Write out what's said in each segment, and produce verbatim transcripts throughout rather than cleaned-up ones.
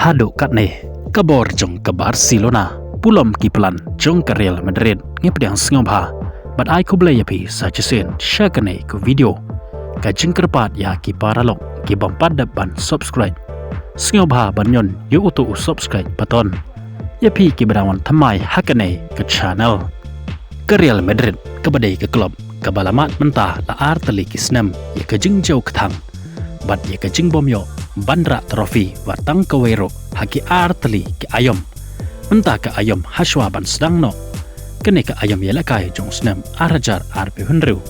Haduh katne, ka bor jong ka Barcelona pulom ki plan jong ka Real Madrid. Ngi pdiang sngewbha bad ai khublei ïa phi sa shisien sha kane ka video. Ka jingkyrpad ïa ki paralok ki bym pat dep ban subscribe, sngewbha ban ñion ïa uto u subscribe button ïa phi kiba dang wan thymmai ha kane ka channel. Ka Real Madrid kaba dei ka club kaba la mad mynta la ar tylli ki snem ïa ka jingjaw kthang bad ïa ka jingbym ïoh ban rah trophy wat tang kawei ruh ha ki ar tylli ki aïom. Mynta ka aïom hashwa ban sdang noh kane ka aïom ïalehkai jong u snem ar hajar arphew hynriew,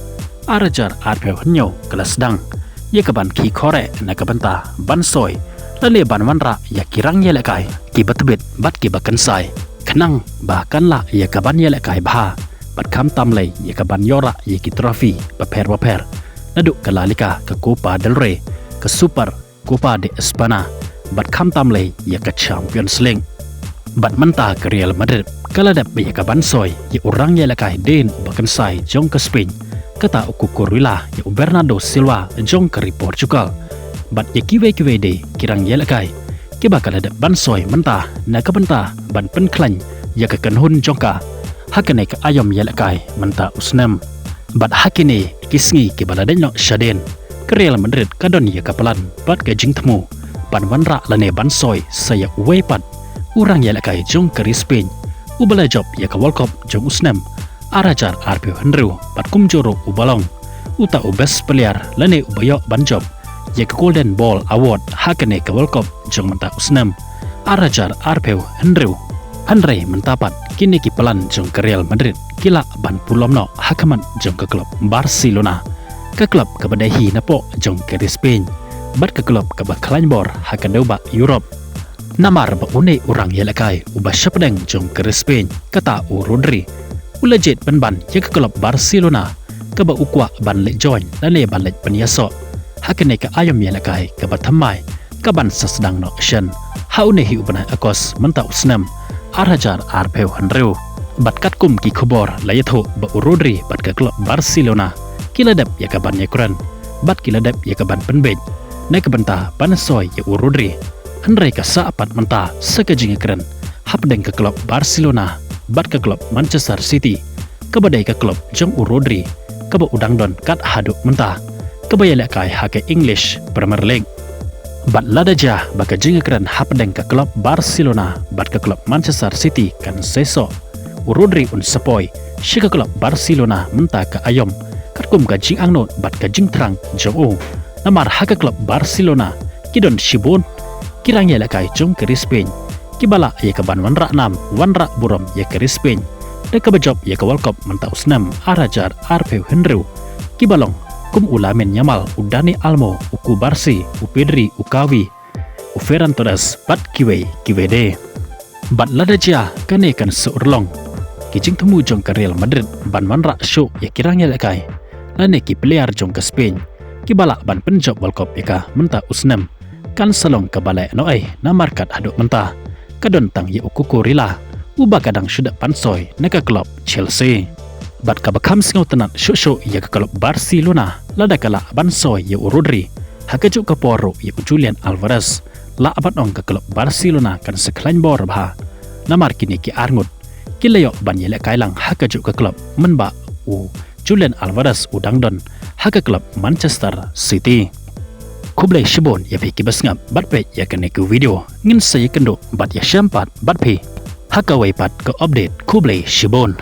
ar hajar arphew hynñiew ka la sdang ïa kaban khih khore na ka bynta ban soi lane ban wanrah ïa ki rang ïalehkai kiba tbit bad kiba kynsai, khnang ba kan lah ïa kaban ïalehkai bha bad khamtam lei ïa kaban ïoh rah ïa ki trophy bapher bapher, naduh ka La Liga, ka Copa del Rey, ka Super Copa de España bad khamtam lei ïa ka Champions League. Bad mynta ka Real Madrid ka la dep ïa kaban soi ïa u rang ïalehkai dien uba kynsai jong ka Spain, kata u Cucurella, ïa u Bernardo Silva jong ka ri Portugal bad ïa kiwei kiwei de ki rang ïalehkai kiba ka la dep ban soi mynta na ka bynta ban pynkhlaiñ ïa ka kynhun jong ka ha kane ka aïom ïalehkai mynta u snem. Bad ha kine ki sngi kiba la dei noh shadien, ka Real Madrid ka don ïa ka plan bad ka jingthmu ban wanrah lane ban soi sa ïa uwei pat u rang ïalehkai jong ka ri Spain uba la jop ïa ka World Cup jong u snem ar hajar arphew hynriew bad kumjuh ruh uba long uta u best player lane uba ïoh ban jop ïa ka Golden Ball Award ha kane ka World Cup jong mynta u snem ar hajar arphew hynriew. Hynrei mynta pat kine ki plan jong ka Real Madrid ki lah ban pulom noh ha khmat jong ka club Barcelona, ka club kaba dei hi napoh jong ka ri Spain bad ka club kaba khlaiñ bor ha ka dewbah Europe. Namar ba une u rang ïalehkai uba shapdeng jong ka ri Spain, kata u Rodri, u la jied pynban ïa ka club Barcelona kaba u kwah ban leit join lane ban leit pynïasoh ha kane ka aïom ïalehkai kaba thymmai kaban sa sdang noh shen ha une hi u bnai August mynta u snem ar hajar arphew hynriew. Bad katkum ki khubor la ïathuh ba u Rodri bad ka club Barcelona ki la dep ïa kaban ïakren bad ki la dep ïa kaban pynbeit na ka bynta ban soi ïa u Rodri. Hynrei ka sah pat mynta sa ka jingïakren hapdeng ka club Barcelona bad ka club Manchester City, kaba dei ka club jong u Rodri kaba u dang don kat haduh mynta, kaba ïalehkai ha ka English Premier League. Bad lada jia ba ka jingïakren hapdeng ka club Barcelona bad ka club Manchester City kan seisoh, u Rodri un sa poi sha ka club Barcelona mynta ka aïom katkum ka jingangnud bad ka jingthrang jong u. Namar ha ka club Barcelona ki don shibun ki rang ïalehkai jong ka ri Spain kiba lah ïa kaban wanrah nam wanrah burom ïa ka ri Spain da kaba jop ïa ka World Cup mynta u snem ar hajar arphew hynriew, kiba long kum u Lamine Yamal, u Dani Olmo, u Cubarsí, u Pedri, u Gavi, u Ferran Torres bad kiwei kiwei de. Bad lada jia kane kan sa urlong, ki jingthmu jong ka Real Madrid ban wanrah shuh ïa ki rang ïalehkai lane ki player jong ka Spain kiba lah ban pynjop World Cup ïa ka mynta u snem kan sa long kaba leh noh ei, namar kat haduh mynta ka don tang ïa u Cucurella uba ka dang shu dep ban soi na ka club Chelsea. Bad kaba kham sngewtynnat shuh shuh ïa ka club Barcelona lada ka lah ban soi ïa u Rodri, ha kajuh ka por ruh ïa u Julian Alvarez, lah ban ong ka club Barcelona kan sa khlaiñ bor bha. Namar kine ki arngut ki la ïoh ban ïalehkai lang ha kajuh ka club mynba u Julian Alvarez u dang don ha ka club Manchester City. Khublei shibun ïa phi kiba sngap bad peit ïa kane ka video. Ngin sa ïakynduh bad ïashem pat bad phi ha kawei pat ka update. Khublei shibun.